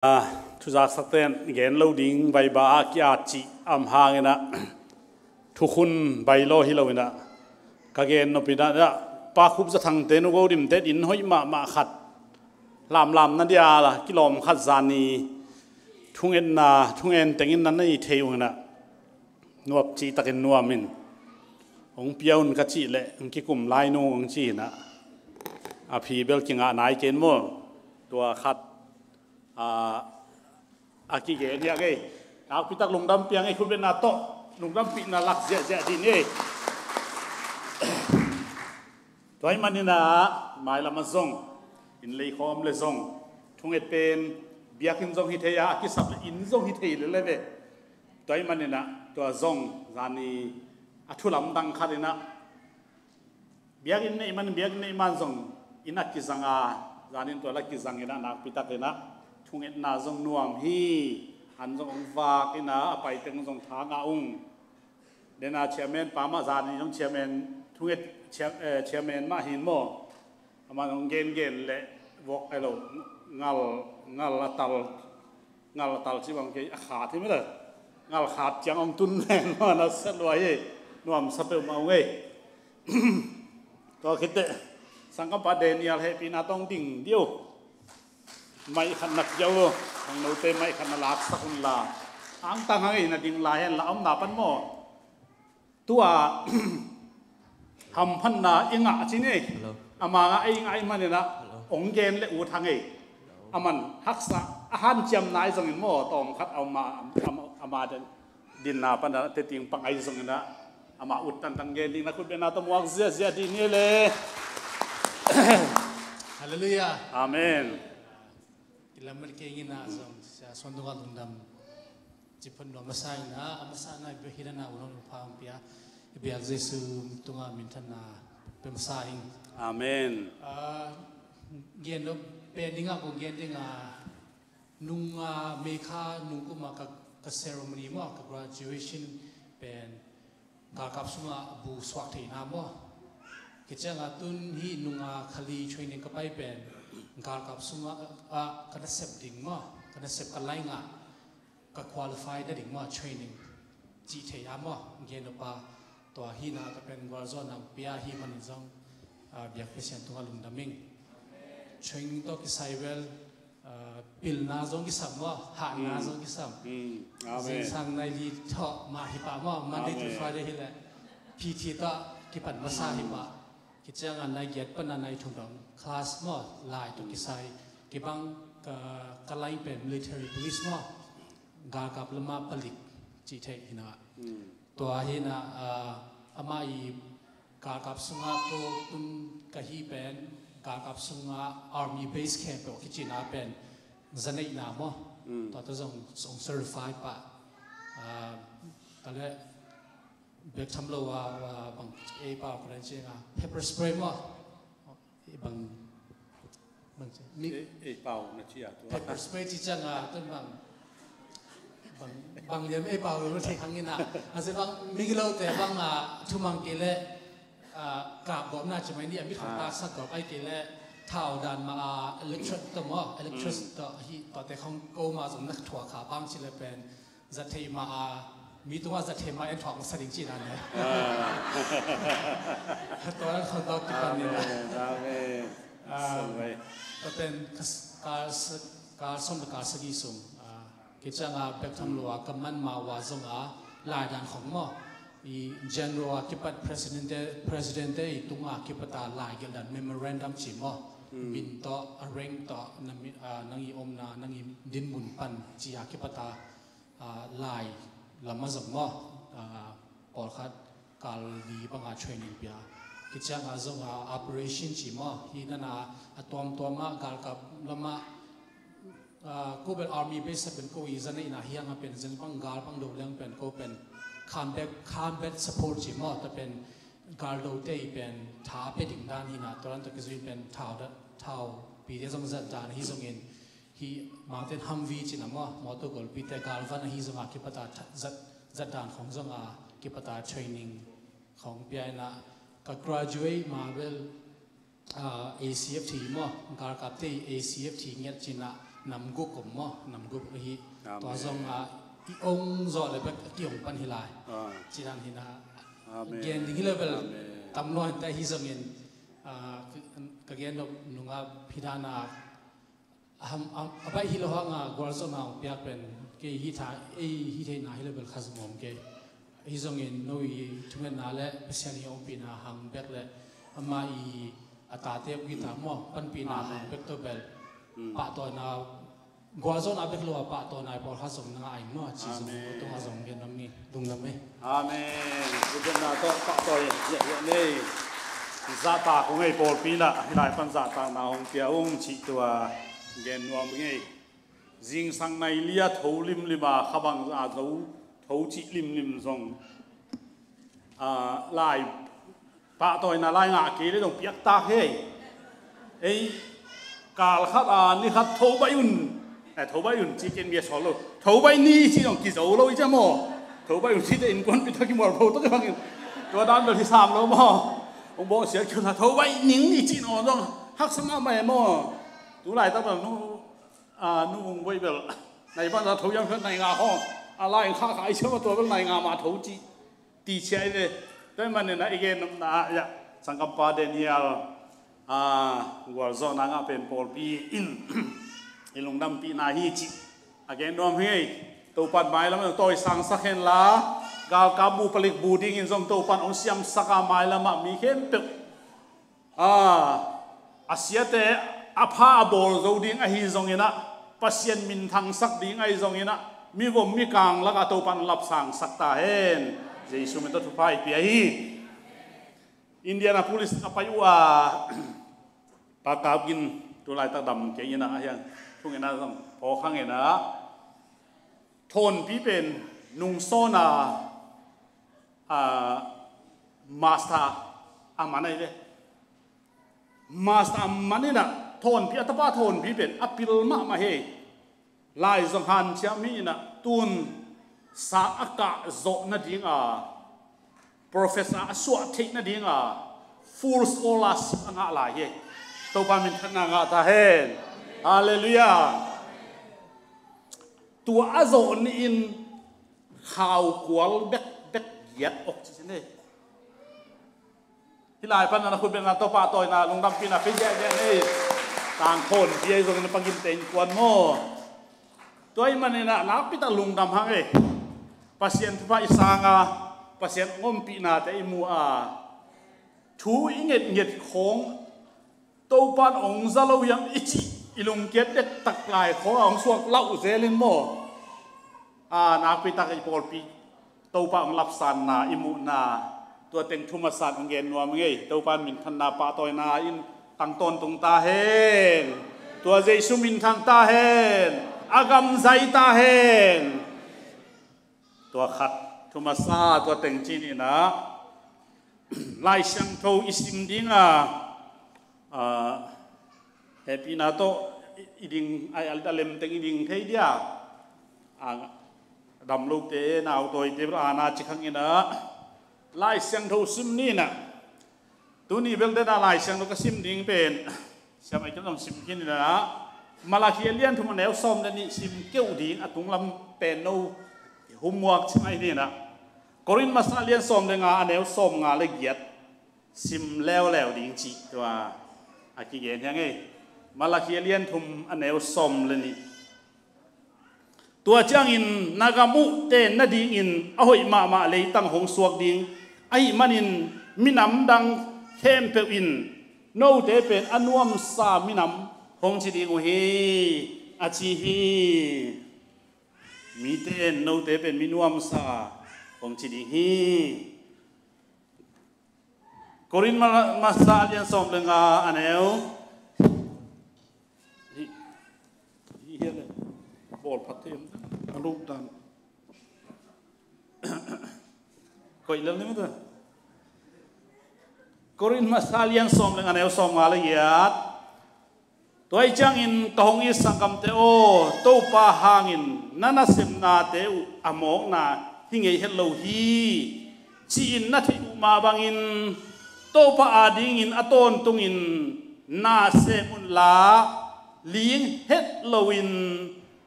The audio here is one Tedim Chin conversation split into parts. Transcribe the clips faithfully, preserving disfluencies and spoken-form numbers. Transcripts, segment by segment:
Thuzaksakte in gen lo ding vaiba a ki-at cih om hangin ah, thukhun bai lo hi lo in ah, ka gen nop in ah, Pa Khup Za Thangte, Nu Go Dimte in hoih mahmah khat, lamlam na dia kilawm khat zani thungetna, thungen tengin na nei thei ung in ah, nuam cihtakin nuam in, hong pia un ka cih leh hong kikum lai nung hong ci in ah, a phi bel kingah nai kei in maw. Tua khat a, a kigen hi a ngei. Nakpitak lungdam pia ngei, khutbetna tawh lungdampihna lak ziahziah dih ni. Tua ahih manin ah, mailam ah zong, inn leikhawm le zong, thunget pen biakinn zong hi thei a, a kisap le inn zong hi thei lel ve. Tua ahih manin ah, tua zong zani a thu lamdang khat in ah, biakinn neih man, biakinn neih man zong inn ah kizang a, zanin tua la kizang in ah, nakpitakin ah thungetna zong nuam hi. An zong hong vak in ah, a paiteng zong tha ngah ung. Dena chairman pa mah, zani zong chairman, thunget chair-, eh, chairman mah hi in maw. Amah hong gengen leh vok, ai lo, ngal, ngal a tal, ngal a tal ci bang kei, a khat hi mah le. Ngal khat ciang hong tun nen maw, na sa lua hi. Nuamsa peuhmah ung ei. Tua khit teh, sanggampa Daniel, hehpihna tawh ding dih o. Maih khat na piau lo, khangnote maih khat na laksak un la. Angtang hang ei, na ding lai hen la, a omna pan maw. Tua hamphatna i ngah ci ni. Hello. Ama ngah, ei ngah ahih manin ah, hello, hong gen le ut hang ei. Hello. Aman haksa, a hanciamna ahi zongin maw, tawm khat ama, ama, ama den dinna pan a teting pang ahi zongin ah, ama ut tantan gen ding, na khutbetna tawh muak ziahziah dih ni le. Halleluiah. Amen. Kilamet kei ing in ah zong, Sia Suan tungah lungdam ci phot nuam masa in ah, a masa in ah i biak hi dan a, u nong pha hong pia, i biak Jesu tungah minthanna pia masa ing. Amen. Ah, gen nop pen ding ah, kong gen ding ah, nung, ah, May kha nung kum ah ka, ka ceremony maw, ka graduation pen galkap sungah bu suak theihna maw. Kiciang ah tun hih nung ah kha li training ka pai pen galkap sungah, ah, ka nasep ding maw, ka nasep ka lai ngah, ka qualify nading maw, training cih thei a maw. Gen nop a, tua hi in ah ka pen gualzawhna hong pia ahih manin zong, ah, biak Pasian tungah lungdam ing. Training tawh kisai bel, ah, pilna zong kisam maw, hahna, mm, zong kisam. Mm. Amen. Zingsang nai li tawh mah hi pah maw, Monday to, amen, Friday hi leh P T tawh kipan masa hi pah. Mm. Kiciang ah nai giat pan a nai thum dong class maw, lai tawh, mm, kisai. Kibang ka, ka lai pen military police maw, galkap lam ah palik cih theih hi in ah. Mm. Tua hi in ah, ah, amah i galkap sungah ko tun ka hih pen, galkap sungah army base camp peuh kici in ah pen, za neihna maw. Mm. Tua tawh zong, zong certify pah. Ah, tua leh bek tham lo a, ah, bang ei pau ka dan ciang a, pepper spray maw. Bang, bang ci, mi, ei, ei pau na ci a tua. Pepper spray ci ciang a, tun bang, bang, bang liam ei pau lo thei hang in ah. A zi bang, mi gilo te bang a, thumang kei leh, ah, kap gawpna ci mai ni a, mi thong, ah, taksak gawp ai kei leh, thau dan mah a, electric tawh maw, electric, mm, tawh hi, tua te khong ko mah zong na thuak kha bang ci leh pen, zat theih mah a, mi tungah zat theih mah en thuak masa ding cihna ne. Ah. Tua khawng tawh kipan ni na. Amen, amen. Ah, sawm vai. Tua pen ka s-, ka s-, ka sawm le ka sagih sung. Ah, kiciang a bek tham lo a ka man mah uh a zong a, lai dan khong maw. I general a kipat president te, president te i tungah kipat a lai gelh dan memorandum ci maw. Hmm. Min tawh, a rank tawh, na mi-, ah, nang i omna, nang i dinmun pan ci a kipat a, ah, lai lam ah zong maw, ah, pawlkhat kal li bang a training pia. Kiciang a zong a operation ci maw, hi dan a, a tuamtuam ah galkap lam ah, ah, ko bel army base ah pen ko i za neihna hiang a pen zen bang gal bang do leng pen ko pen combat, combat support ci maw, tua pen gal do te i pen tha pia ding dan hi in ah, tua dan tawh kizui in pen thau da, thau pi te zong zat dan hi zongin, hih Mountain Humvee ci na maw, mawtaw golpi te galvan ahi zong a kipat a tha-, zat, zat dan khong zong a kipat a training khong pia in ah, ka graduate ma bel, ah, A C F T maw, galkap te A C F T ngiat ci in ah, nam guk om maw, nam guk ahi. Amen. Tua zong a i ong zawh le bek a ki-ong pan hi lai. Ah. Ci dan hi na. Amen. Gen ding hi le bel. Amen. Tam luan te hi zongin, ah, ka, ka gen nop nungah hi dan a, a, a, a baih hi lo hang a gualzawhna ong piak pen kei hi tha, ei hi theihna hi le bel kha zong om kei. Hi zongin no i thungetna le Pasian i ompihna hang bek le ama i a tate uh kita maw panpihna hang bek tawh bel pahtawina gualzawhna bek lo a pahtawina i pawlkhat zong na ngah in maw ci zong tungah zong gen lam ni lungdam ei. Amen. Lungdamna tawh pahtawi hiahhiah nei. Zahtak hong ei pawlpi inah hih lai pan zahtakna hong pia ung cih tua gen nuam ngei. Zingsang nai lia tho limlim a kha bang a zo tho cih limlim zong, a, lai pahtawina lai ngah kei le zong piaktak hei. Ei kal khat a ni khat tho baih un. Eh, tho baih un ci ken bia sawl lo. Tho baih ni ci zong kizo lo i cia maw. Tho baih un ci te innkuanpih tak kimual pho tak i bangin tua dan bel hi sam lo maw. Hong bawh siak kio la tho baih ning ni ci nawn zong haksa mahmah e maw. Tu laitak bel nu A, nu ung boi bel nai ban za tho yang phet nai nga hong a la ing kha kha i siam a tua bel nai nga ma tho ci ti cia i ve. Tua i manin a i gen nopna ah ia sangkampa Daniel, a, gualzawhna ngah pen pawlpi in i lungdampihna hi ci a gen nuam hi ei. Topan mailam in tawi sangsak hen la galkap bu palik bu dingin zong Topan hong siamsak a mailam ah mi khempeuh A, a siate a pha a bawl zo ding ahi zonginah Pasian minthangsak ding ahi zonginah mivom mikang lakah Topan lapsangsak ta hen. Jesu min tawh thupha i pia hi. Indianapolis a pai uh a Pa Kap Gin tu laitak dam kei inah a hiang thunginah zong phawk hanginah thawnpi pen nungsawna a, master a man ahi ve. Master a man inah thawnpi a tapa thawnpi pen a pil mahmah hi. Lai zong hanciam hi inah tun sang a kah zawh nadinga professor a suah theih nadinga full scholarship a ngah lai hi. Topa minthanna ngah ta hen. Halleluiah. Tua a zawh ni-in khaukual bekbek giat awk ci hi. Hih lai pan na khut bek na tawh pahtawina lungdampihna pe ziahziah nei. Tangkhawn bia i zongin a paginte innkuan maw. Tua i maninah nakpitak lungdam hang ei. Pasian thupha i sanga Pasian ngompihnate i mu a thu i ngetnget khawng Topan ong za lo hiam i cih i lungkiat dektak lai khawng a ong suak lauh zelin maw. A, nakpitak i pawlpi Topa ong lapsanna i muhna tua teng thu masa in ong gen nuam ngei. Topan minthanna pahtawina in tang tawntung ta hen. Tua Jesu minthang ta hen. A gamzai ta hen. Tua khat thu masa tua teng cin inah Lai Siangtho i sim dinga, a, hehpihna tawh i, i ding a, a lemteng i ding thei dia. A, dam lote nautawite bel ana ci khanginah Lai Siangtho sim ninah tuni bel dena Lai Siangtho ka sim ding pen Siam ai kem zong sim khin inah Malakhi a lian thum a neu sawm le nih sim keuh ding a tunglam pen no homework ci mai ninah Korin masa a lian sawm le nga a neu sawm nga le giat sim leuleu ding cih tua a kigen hiang ei. Malakhi a lian thum a neu sawm le nih. Tua ciangin na gam uh ten nadingin a hoih mahmah leitang hong suak ding ahih manin minam dang khempeuh in note pen a nuamsa minam hong ci ding uh hi a ci hi. Mite in note pen mi nuamsa hong ci ding hi. Korin ma-, masa a lian sawm le nga a neu. Hi, hi hian le. Bawl phat thei em? A luk dan. Koih lel ni mata. Korin masa a lian sawm le nga a neu sawm nga le giat. Tua ahih ciangin ka hong it sanggamte aw, Topa hangin na nasemnate uh a mawkna hi ngei het lo hi, ci-in na theih uh mah bangin Topa adingin a tawntungin na sem unla, Ling het loin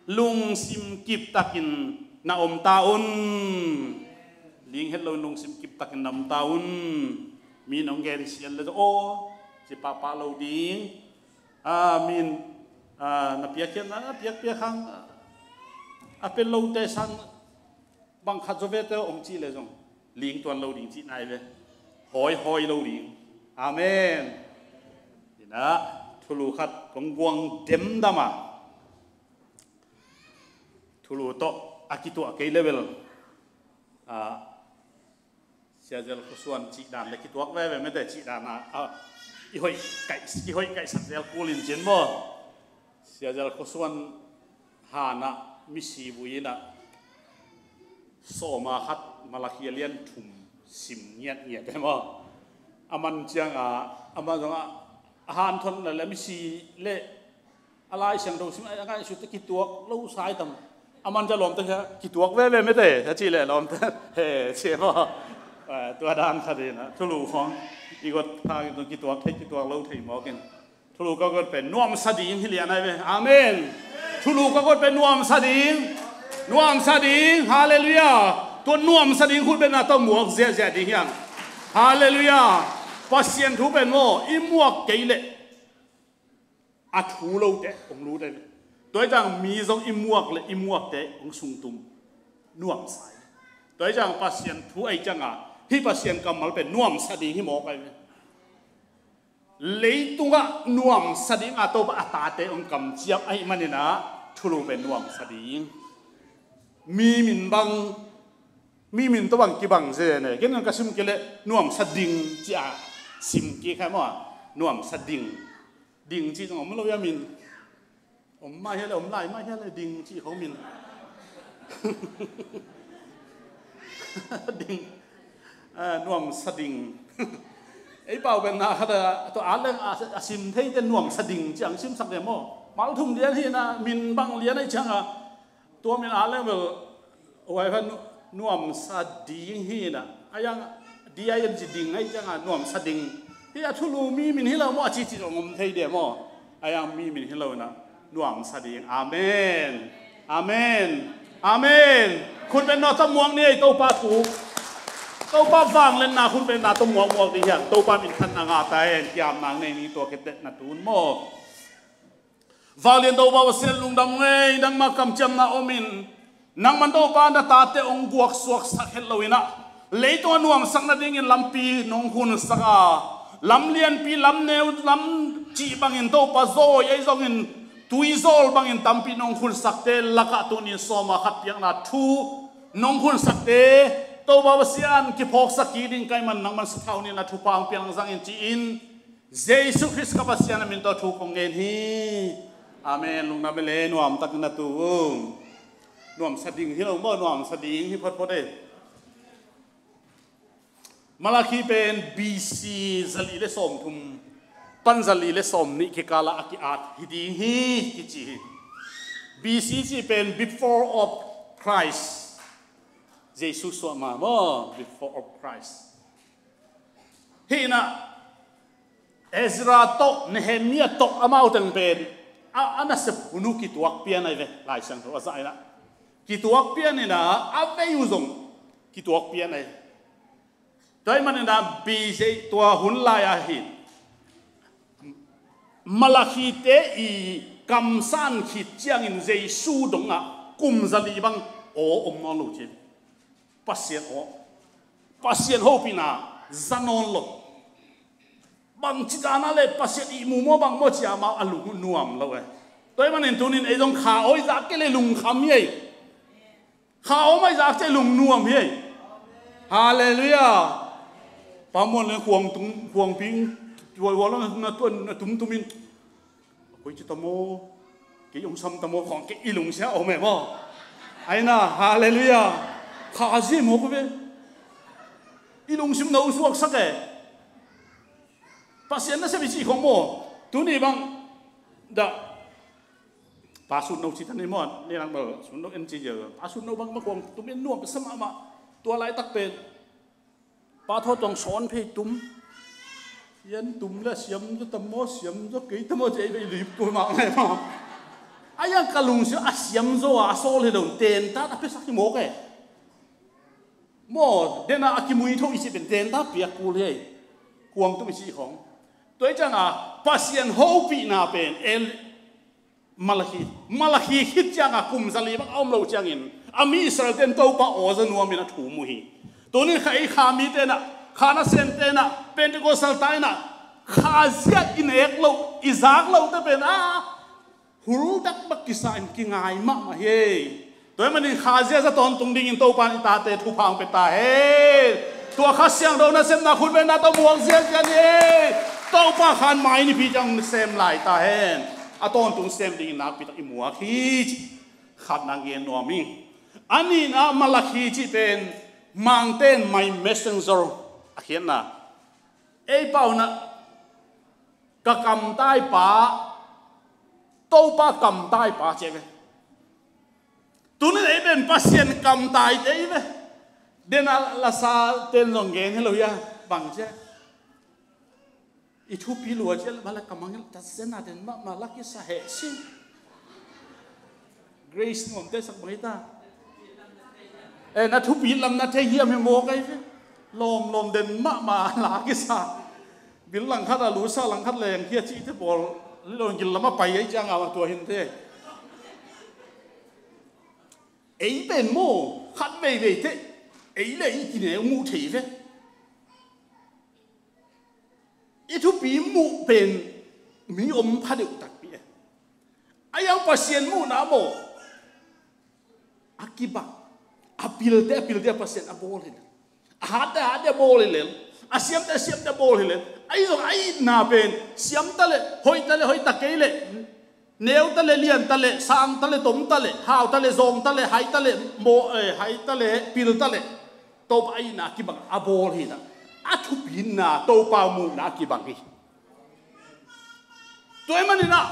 lungsim kiptakin na om ta un. Ling het loin lungsim kiptakin na om ta un. Min hong gen sian le aw, ci pahpah lo ding. A min, a, na piakkhiatna a piakpiak hang, a, a pia lote sang bang khat zaw vete om cih le zong ling tuan lo ding cihna hi ve. Hawihawi lo ding. Amen. Inah thulu khat kong guang demdam a, thulu tawh a kituah kei level a, Siazel Khuasuan cihdan le kituak veve mete cihdan a, a, i hoih kaih, i hoih kaihsak zel kulin cin maw? Siazel Khuasuan hanah misi vui inah sawma khat Malakhi a lian thum sim ngiatngiat e maw? A man cianga, a man zongah a hanthon le misi le a Lai Siangtho sim a ngaihsut te kituak lo sai tam. A man ca lawmte kituak veve mete a cih le lawmte he cia maw? Tua dan khat inah thulu khawng i got phak in kituak thei kituak lo thei mawkin thulu ka got pen nuamsa ding hi lian ai ve. Amen. Thulu ka got pen nuamsa ding. Nuamsa ding. Halleluiah. Tua nuamsa ding khut pen na tawh muak ziahziah ding hiang. Halleluiah. Pasian thu pen maw i muak kei leh a thu lote hong lut ai ve. Tua hi ciang mi zong i muak le i muakte hong sungtum nuamsa ai. Tua hi ciang Pasian thu ai cianga hih Pasian kammal pen nuamsa ding hi mawk ai ve. Leitungah nuamsa dinga Topa a tate hong kamciam ahih maninah thulu pen nuamsa ding. Mi min bang, mi min tawh bang kibang zen e. Ken ka sim kei leh nuamsa ding ci a sim kik kha maw? Nuamsa ding. Ding cih zong om lo ia min. Om mah hia le, om lai mah hia le, ding cih khong min. Ding. A, nuamsa ding. Ei pau pen na khat a, tua at leng a, a sim theite nuamsa ding ciang simsak le maw? Mal thum lian hi na, min bang lian ei cianga. Tua min at leng bel huai kha nu-, nuamsa ding hi na. A yang D I N G ding ai cianga nuamsa ding. Hi a thulu mi min hi lo maw, a cici zong om thei dia maw? A yang mi min hi lo na. Nuamsa ding. Amen. Amen. Amen. Khut beng na tawh muak ni ei Topa thu. Topa vangliatna khut beng na tawh muakmuak ding hiang. Topa minthanna ngah ta hen, kiamna nei ni tua kitetna tun maw? Vanglian Topa Pasian lungdam ngei, nangma kamciamna omin nangman Topa na tate hong guaksuaksak het loinah leitungah nuamsak nadingin lampi nong hunsak a, lam lianpi, lam neu, lam cih bangin Topa zawi ahi zongin tuizawl bangin tampi nong hunsakte lakah tunin sawma khat piakna thu nong hunsakte Topa Pasian kiphawksak kik ding ka hih man nangman sathau nin a thupha hong piang zangin ci-in Jesu Khrist ka Pasian a min tawh thu kong ngen hi. Amen. Lungdam e le, nuamtak na tu. Nuamsa ding hi lo maw, nuamsa ding hi photphot e. Malakhi pen B C zali le sawmthum pan zali le sawmnih kikala a ki-at hi ding hi kici hi. B C cih pen before of Christ. Jesu suah ma maw, before of Christ. Hih inah Ezra tawh Nehemiah tawh amau teng pen a, a nasep hun uh kituak pian ai ve, Lai Siangtho a zah inah. Kituak pian inah a vei uh zong kituak pian ai. Tua ahih man inah B C tua hun lai ahi Malakhi te i kamsan khit ciangin Jesu dongah kum zali bang aw om nawn lo ci. Pasian aw, Pasian hopihna za nawn lo. Bangci dana le Pasian ihmu maw bang maw cia amau a lung uh nuam lo e. Tua ahih manin tunin ei zong kha aw i zak kei le lungkham hi ei. Kha aw mah i zak kei le lungnuam hi ei. Halleluiah. Pa muan le khuang tung, khuang ping, tua, tua lo na, na tuan, na tumtumin. Koi ci ta maw, kei hong sam ta maw, khong kei i lungsim ah om e maw? Aina, halleluiah. Kha a zi maw ko ve. I lungsim na uh suaksak e. Pasian nasep i cih khong maw? Tuni bang dah Pa Sut No ci ta ni maw? Ni lang bel Sut No en ci je. Pa Sut No bang ma khong tum en nuam sa mahmah. Tua laitak pen Pa Thaw Tuang sawn phei tum. Pian tum le a siam zaw tam maw, siam zaw kei tam maw, ci ei vei lip kul mah ngai maw. A iang ka lungsim a siam zaw a, a sawl hi lo, tentat a piasak hi mawk e. Maw, dena a kimui tho i cih pen tentat piak kul hi ei. Kuang tum i cih khong. Tua i cianga Pasian hopihna pen el Malakhi, Malakhi khit cianga kum zali bang a om lo ciangin a mi Israel ten Topa aw za nuamin a thum uh hi. Tunin kha ei kha mi tenah, kha nasem tenah, Pentecostal tenah, kha zia i nek loh, i zak loh te pen a hul dakdak kisa in kingai mahmah hi. Tua hi manin kha zia za tawntung dingin Topa in i tate thupha hong pia ta hen. Tua Kha Siangtho nasepna khutbetna tawh muak ziazia ni. Topa khan mai nipi ciang sem lai ta hen. A tawntung sem dingin nakpi tak i muak hi ci. Khatna gen nuam hi. A nihna Malakhi cih pen Mangten my messenger a khiatna. Ei pauna ka kamtai pa, Topa kamtai pa ci ei ve. Tunin ei pen Pasian kamtai te ei ve. Dena lasa ten zong gen hi lo hia, bang ci ei. I thupi lua ci ei, mala kamang hi lo, tatsena den mahmah la kisa heh si. Grace nuamte sak bang hi ta. E, na thupi lam na thei hiam hi mawk ei ve. Lawmlawm den mahmah la kisa. Bil langkhat a lusa langkhat leng hi a cihte pawl lilawng gil lam a pai ei cianga tua hin te. Ei pen maw khat veivei te ei le i kineu muh thei ve. I thupi muh pen mi om pha deuh takpi e. A iang Pasian muhna maw a kibang. A pilte a pilte a Pasian a bawl hi lel. A hatte a hatte a bawl hi lel. A siamte a siamte a bawl hi lel. Ahi zong a itna pen siamta le hoihta le hoihta kei le neuta le lianta le sangta le tomta le hauta le zawngta le haita le maw, eh, haita le pilta le Topa a itna a kibang a bawl hi na. A thupina Topa muhna a kibang hi. Tua hi maninah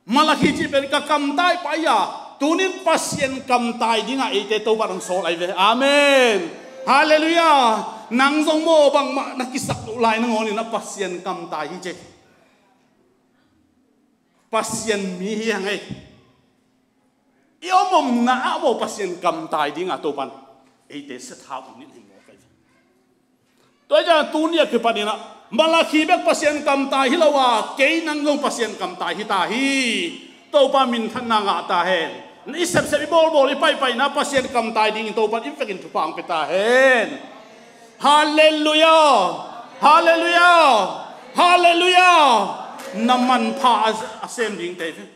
Malakhi cih pen ka kamtai pa ia tunin Pasian kamtai dingah eite Topa nang sawl ai ve. Amen. Halleluiah. Nang zong maw bangmah na kisak loh lai nangawninah Pasian kamtai hi cei. Pasian mi hi hang ei. I omomna ah maw Pasian kamtai dingah Topan eite siathau ung nit hi mawk ai. Tua hi ciang tuni a kipaninah Malakhi bek Pasian kamtai hi lo a kei nang zong Pasian kamtai hi ta hi. Topa minthanna ngah ta hen. Na i sepsep i bawlbawl i paipaina Pasian kamtai dingin Topan i vekin thupha ang pia ta hen. Halleluiah. Halleluiah. Halleluiah. Na manpha a sem ding tei ve.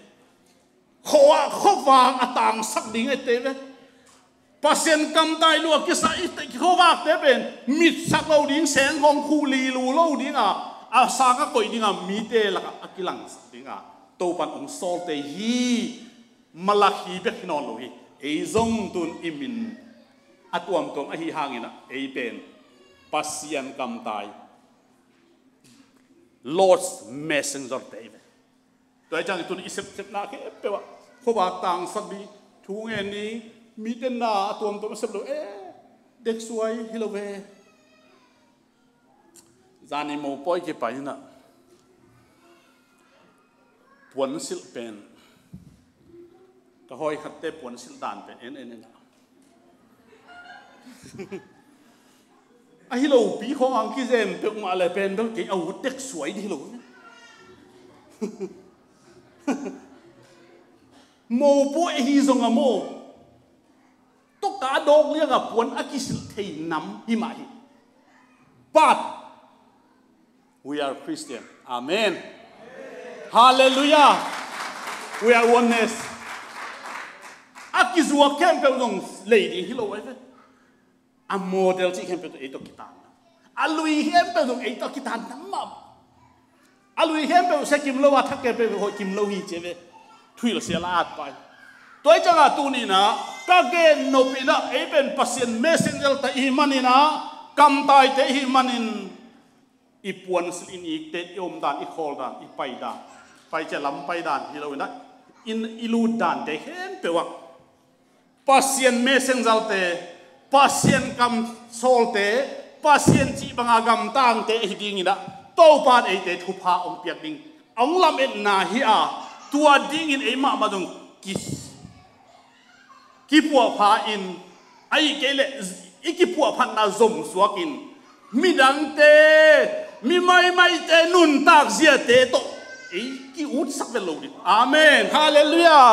Khuavak a tangsak ding a tei ve. Pasian kamtai lua kisa i khuavakte pen mitsak lo ding, seng hong khuh lilu lo dinga a sang a koih dinga mite lakah a kilangsak dinga Topan hong sawlte hi. Malakhi bek hi nawn lo hi. Ei zong tun i min a tuamtuam ahi hanginah ei pen Pasian kamtai Lord's messenger te i ve. Tua hi ciang i tun i sepsepna khempeuh ah khuavak tangsak ding thu ngen ni. Mite na a tuamtuam a sep lo e, deksuai hi lo ve. Zani mopawi kipai inah puansilh pen ka hawi khatte puansilh dan pen en en inah ahi lopi khawng ang kizem peuhmah le pen bel kei a ut deksuai dih hi lo. Mopawi ahi zong a maw tokta a dawk lianga puan a kisilh thei nam hi mah hi. But we are Christian. Amen. Halleluiah. We are oneness. A kizuak khempeuh zong lei ding hi lo ai ve. A model cih khempeuh tawh ei tawh kitan. A lui khempeuh zong ei tawh kitan nam mah. A lui khempeuh sia kim lo a thak khempeuh hoih kim lo hi ci ve. Thuhilh sia la at pai. Tua hi ciangah tuninah ka gen nopinah ei pen Pasian messenger te ihi maninah kamtaite ihi manin i puansilh in i ikte i omdan i khawldan i paidan paicia lam paidan hi loinah in i lutdante khempeuh ah Pasian messengelte, Pasian kamsawlte, Pasian cih banga gamtangte ahi dinginah Topa in eite thupha hong piak ding, hong lametna hi a, tua dingin ei mahmah zong ki, kipuahpha in, ahih kei leh i kipuahphatna zomsuak in, midangte, mi maimaite nuntak ziate tawh ei ki-utsak vet lo ding. Amen. Halleluiah.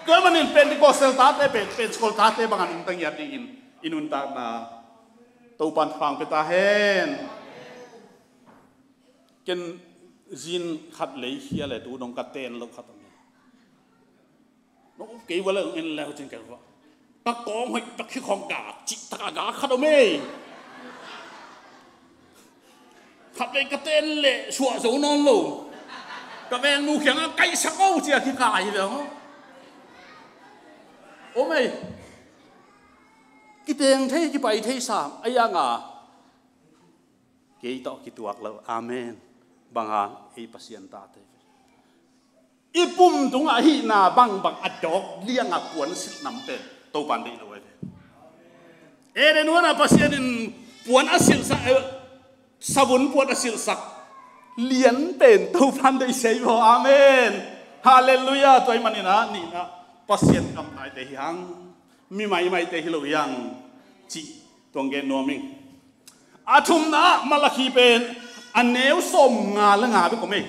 Tua ahih manin Pentecostal tate, Pen-, Pentecostal tate bang a nungta ngiat dingin i nuntakna Topan thupha hong pia ta hen. Ken zin khat lei khia le tu dong ka ten lo khat om hi. Nong up kei ua le nong en le ho cin kei ua. Ka kawng hoih tak hi khawng gak cih tak a gak khat om ei. Khat vei ka ten le suah zo nawn lo. Ka vengnu kiangah kaihsak o ci a kika hi ve ho. Om ei. Kiteng thei, kipai thei sam a iang a. Kei tawh kituak lo. Amen. Bang hang ei Pasian tate. I pum tungah hihna bangbang a dawk liang a puan silh nam pen Topan deih lo ahi ve. Eden huan a Pasian in puan a silhsak, eh, savun puan a silhsak lian pen Topan deih sei lo. Amen. Halleluiah. Tua ahih manin a nihna Pasian kamtaite hi hang, mi maimaite hi lo hi hang cih tuang gen nuam ing. A thumna ah Malakhi pen a neu sawmnga le nga bek om ei.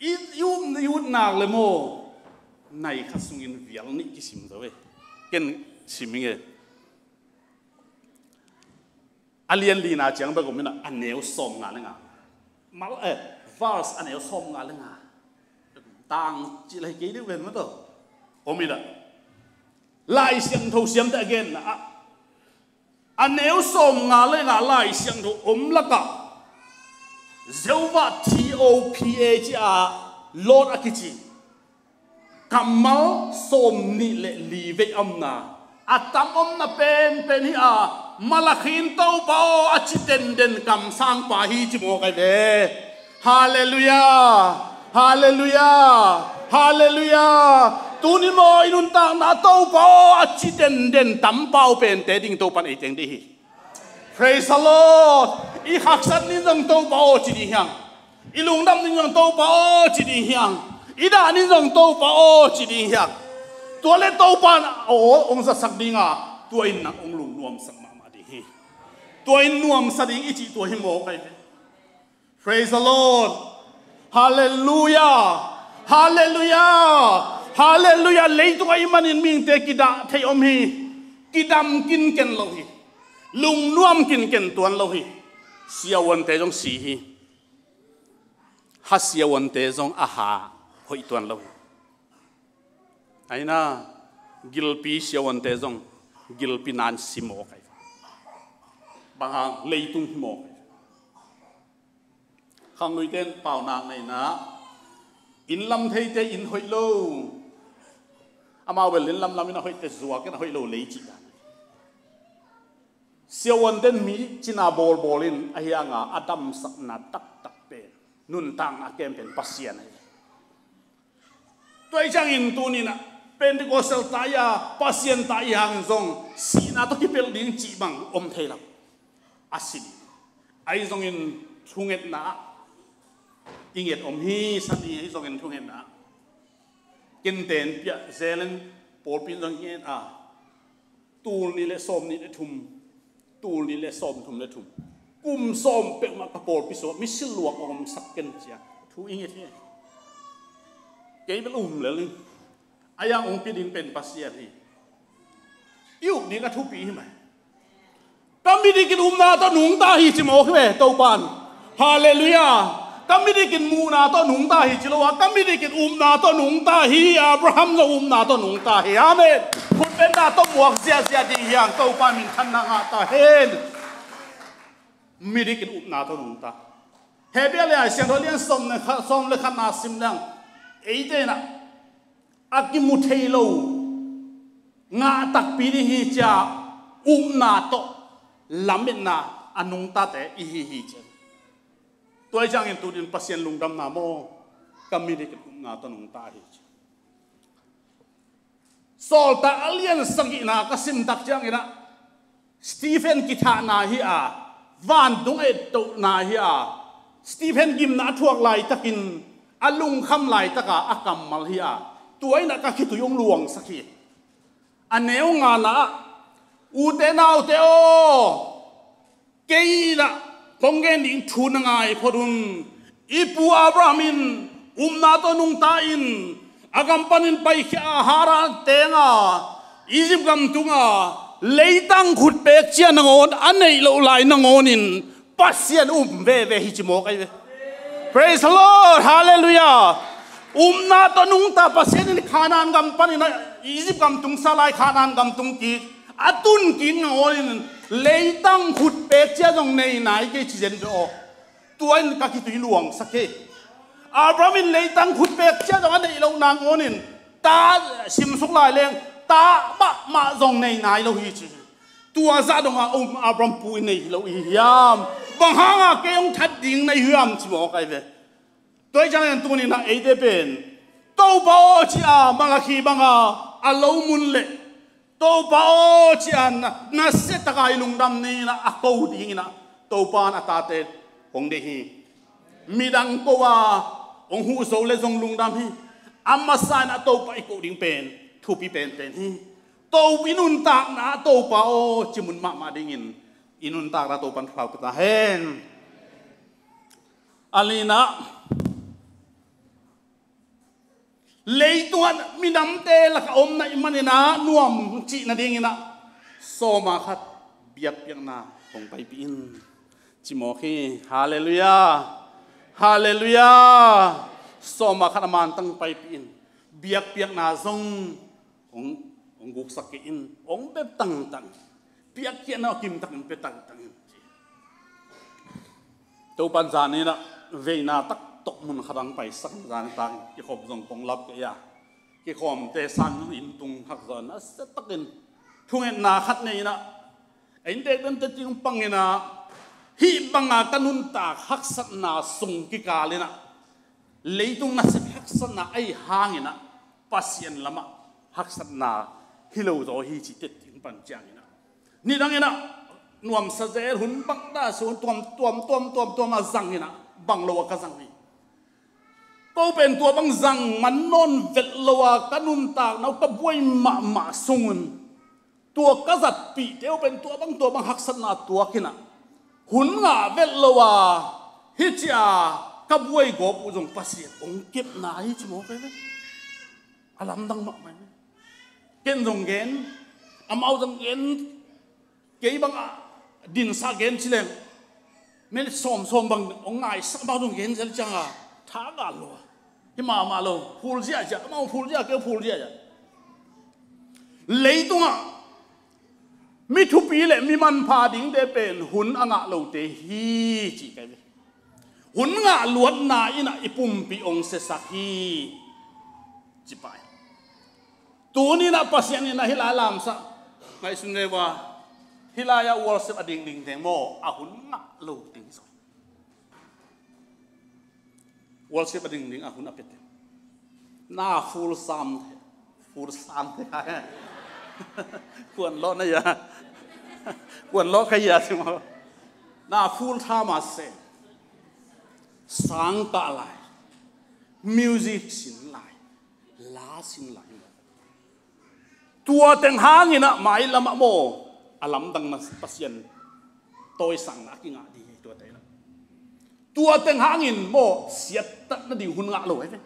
I, i ut, i ut nak le maw, nai khat sungin vial nih kisim zo ei. Ken sim ing e. A lian lina ciang bek om in a, a neu sawmnga le nga. Mal, eh, verse a neu sawmnga le nga. Tang cih lai kei deuh ven maw tawh. Om in a. Lai Siangtho siamte a genna ah, a neu sawmnga le nga Lai Siangtho om lakah Jehovah T O P A ci a Lord a kici kammal sawmnih le li vei a omna, a tam omna penpen hi a, Malakhi in Topa aw a ci denden kamsangpa hi ci mawk ahi ve. Halleluiah. Halleluiah. Halleluiah. Tuni maw i nuntakna Topa aw a ci denden tampau pente ding Topan ei teng dih hi. Praise the Lord. I haksat nin zong Topa aw ci ding hiang. I lungdam nin zong Topa aw ci ding hiang. I dah nin zong Topa aw ci ding hiang. Tua le Topa in aw hong zatsak dinga, tua in nang hong lungnuamsak mahmah ding hi. Tua in nuamsa ding i cih tua hi mawk ahi ve. Praise the Lord. Halleluiah. Halleluiah. Halleluiah. Leitung ahih manin mihingte kidah thei om hi. Kidam kinken lo hi. Lungnuam kinken tuan lo hi. Siavuante zong si hi. Ha siavuante zong a ha hoih tuan lo hi. Aina, gilpi siavuante zong gilpi nan si mawk ahi. Bang hang, leitung hi mawk ahi. Khangluite in paunak neihna, inn lam theite inn hoih lo. Amau bel inn lamlam in a hoihte zuak in a hoih lo lei cih dan. Siavuante in mi cina bawlbawl in a hianga a damsakna taktak pen, nuntakna a kem pen Pasian ahi. Tua hi ciangin tuni-in ah Pentecostal ta i a, Pasian ta i hangin zong sihna tawh kipelh ding cih bang om thei lo. A si ding. Ahi zongin thungetna ah i nget om hi, sa ni, ahi zongin thungetna ah kenten piah zelen pawlpi in zong i nget a, tul nih le sawm nih le thum, tul nih le sawm thum le thum, kum sawm peuhmah ka pawlpi sungah misi luak hong omsak ken cia thu i nget hi. Kei bel um lel ning. A yang hong pia ding pen Pasian hi. I up ding a thupi hi mai. Ka midik in upna tawh nungta hi ci mawk hi ve Topan. Halleluiah. Ka midik in muhna tawh nungta hi ci lo a, ka midik in upna tawh nungta hi. Abraham zong upna tawh nungta hi. Amen. Khutbetna tawh muak ziahziah ding hi hang, Topa minthanna ngah ta hen. Midik in upna tawh nungta. Hebrew le a siangtho lian sawm le khat, sawm le khatna sim leng, eite in ah a kimu thei lo ngah takpi ding hi cia upna tawh lametna a nungtate i hi hi cia. Tua hi ciangin tuni-in Pasian lungdamna maw, ka midik in upna tawh nungta hi cia. Sawltak a lian sagihna ka sim tak ciangin ah Stephen kithahna hi a, Vantung ettohna hi a, Stephen gimna a thuak laitakin a lungkham laitaka a kammal hi a, tua inah ka khitui hong luangsak hi. A neu ngana ah, ute naute aw, kei inah kong gen ding thu na ngai phot un. I pu Abraham in upna tawh nungta in a gam panin paikhia a, Haran teng a, Egypt gam tung a, leitang khutpek cia nangawn a neih loh lai nangawnin Pasian um veve hi ci mawk ahi ve. Praise the Lord. Hallelujah. Upna tawh nungta Pasian in Canaan gam panin a, Egypt gam tungsa lai Canaan gam tung kik, a tun kik nangawnin leitang khutpek cia zong nei nai kei ci zen ve aw. Tua in ka khitui luangsak hi. Abraham in leitang khutpek cia zong a neih loh nangawnin ta simsuk lai leng ta mahmah zong nei nai lo hi ci. Tua zah dongah um Abraham pu i nei hi lo i hiam? Bang hanga kei hong that ding na hi hiam ci mawk ahi ve. Tua hi ciangin tuninah eite pen Topa aw ci a, Malakhi banga a lo mun leh Topa aw ci a na, nasia taka i lungdam ninah a ko dinginah Topa in a tate hong deih hi. Midang ko a hong huh zo le zong lungdam hi. A masa inah Topa i koh ding pen thupi penpen hi. To i nuntakna Topa aw ci mun mahmah dingin i nuntakna Topa in thupha pia ta hen. A lina, leitungah minamte laka om na i maninah nuam cih nadinginah sawma khat biakpiakna hong paipih in ci mawk hi. Halleluiah. Halleluiah. Sawma khat a mantang paipih in, biakpiakna zong hong, hong guksak kei in, hong bep tangtang, piakkhiatna a kimtakin pia tangtang in ci. Topan zaninah veina taktok mun khatang paisak zanin takin kikhop zong kong lap kei a, kikhawmte san inn tung khak zawn a siatakin thungetna khat nei inah a inntek dente ting panginah hih banga ka nuntak haksatna sung kikalinah leitung nasep haksatna ahi hanginah Pasian lamah haksatna hi lo zaw hi ci tetting pan cianginah nidanginah nuamsa zel hun bang dah sun tuam tuam tuam tuam tuam a zanginah bang lo a ka zang hi. Ko pen tua bang zang man nawn vet lo a ka nuntakna uh ka buai mahmah sungun tua ka zatpihte uh pen tua bang tua bang haksatna tuakinah hun ngah vet lo a hih cia ka buai gawp uh zong Pasian hong kepna hi ci mawk ve. A lamdang mahmah hi. Ken zong gen, amau zong gen, kei bang a dinsa gen ci leng minit sawmsawm bang hong ngaisak amau zong gen zel cianga tha gal lo a hi mahmah lo. Phul ziahziah, amau phul ziah, kei phul ziahziah. Leitungah mi thupi le mi manpha dingte pen hun a ngah lote hi ci kai ve. Hun ngah luatna inah i pumpi hong siasak hi. Ci pai. Tuninah Pasian inah hih lai lamsah ngaihsun ve ua, hih lai-ah worship a dingding teng maw a hun ngah lo ding zaw. Worship a dingding a hun a pia teng na full sam the, full sam the kha he. Kuan lawh na ia, kuan lawh kha ia si maw. Na full time a se sang kah lai, music sin lai, la sin lai maw. Tua teng hanginah mailamah maw a lamdang na Pasian tawisangna a kingah ding hi tua teng inah. Tua teng hangin maw siattat nading hun ngah lo ahi ve.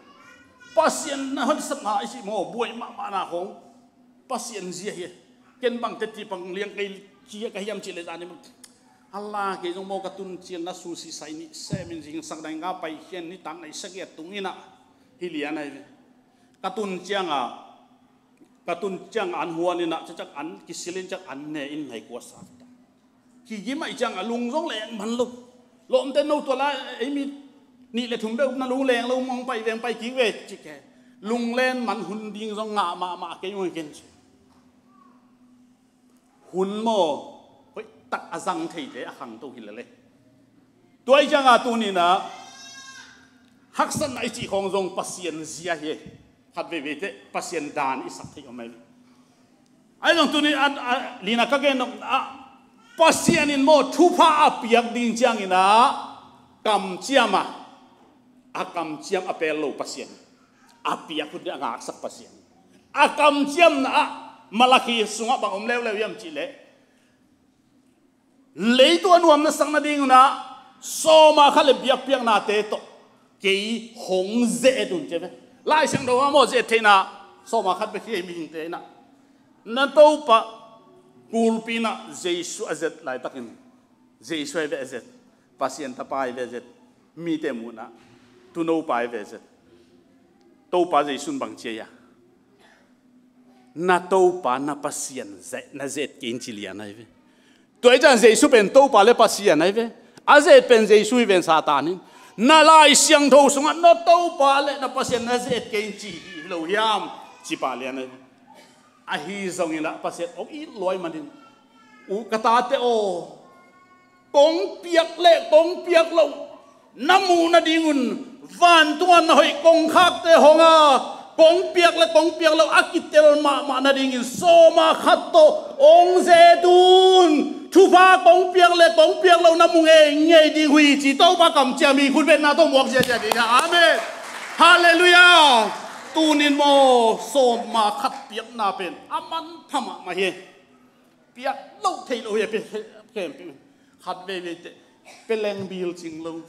Pasian na honsatna i cih maw buai mahmahna khong Pasian zia hi. Ken bang teti pang liang kei kia ka hiam cih le zani bang. Hala kei zong maw ka tun ciang na susi sai nih semin zingsak dai nga pai khian nitak nai sagiat tunginah hi lian ahi ve. Ka tun cianga, ka tun cianga an huaninah cacak an kisilin cak an ne in nai kuasa ta. Kigim aih cianga lung zong leng man lo. Lawmte no tua la eimi nih le thum beuh na lung leng lo mong pai veng pai kik ve cik he. Lunglen man hun ding zong ngah mahmah kei ung ken ci. Hun maw hoihtak a zang theite a khangto hi lele. Tua i cianga tuninah haksatna i cih khawng zong Pasian zia hi. Khat veivei teh Pasian dan i sak thei om ahi. Ahi zong tuni a, a, lina ka gen nop a, Pasian in maw thupha a piak ding ciangin ah kamciam a, a kamciam a pel lo Pasian, a piak hun ding a ngaksak Pasian, a kamciamna ah Malakhi sungah bang om leuleu hiam cihleh, leitung a nuam na sak nadingun ah sawma khat le biakpiaknate tawh kei hong ze-et un ci ve. Lai Siangtho ah maw ze-et theihna sawma khat bek hi ei mihingte in ah. Na Topa kulpi in ah Jesu a zet laitakin Jesu ahi ve a zet, Pasian Tapa ahi ve a zet, mite muhna tunopa ahi ve a zet. Topa Jesu in bang ci a, na Topa na Pasian ze-, na zet kei in ci lian ahi ve. Tua hi ciang Jesu pen Topa le Pasian ahi ve. A zet pen Jesu hi ven Satan in. Na Lai Siangtho sungah na Topa le na Pasian na zet kei in ci hi lo hiam? Ci pah lian ahi ve. Ahi zongin ah Pasian hong it luai manin, u ka tate aw, kong piak le kong piak lo na muh nadingun vantung a na hoih kongkhakte hong a, kong piak le kong piak lo a kitel mahmah nadingin sawma khat tawh hong zet un. Thupha kong piak le kong piak lo na mu ngeingei ding uh hi ci Topa kamciam hi. Khutbetna tawh muak ziahziah ding a. Amen. Halleluiah. Tunin maw sawma khat piakna pen a manpha mahmah hi. Piak lo theih lo hi a pe, pe, pe, khat veivei teh peleng bil cing lo,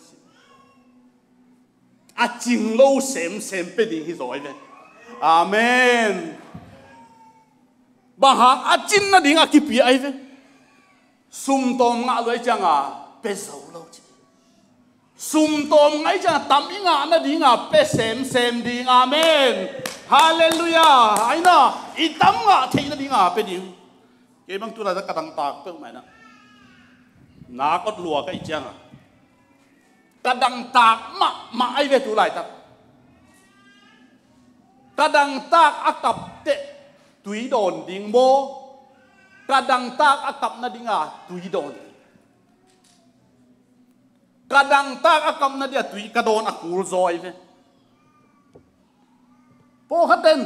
a cing lo semsem pe ding hi zaw ahi ve. Amen. Bang hang a cin nading a kipia ahi ve. Sumtawm ngah luai cianga pe zo lo ci. Sumtawm ngah cianga tam i ngah nadinga pe semsem ding. Amen. Halleluiah. Aina i tam ngah theih nadinga pe ding. Kei bang tu laitak ka dangtak peuhmah inah nak ot lua ka ih cianga ka dangtak mahmah ahi ve tu laitak. Ka dangtak a kap teh tui dawn ding maw? Ka dangtak a kap nadinga tui dawn ding. Ka dangtak a kap nadia tui ka dawn a kul zaw ahi ve. Pawlkhatten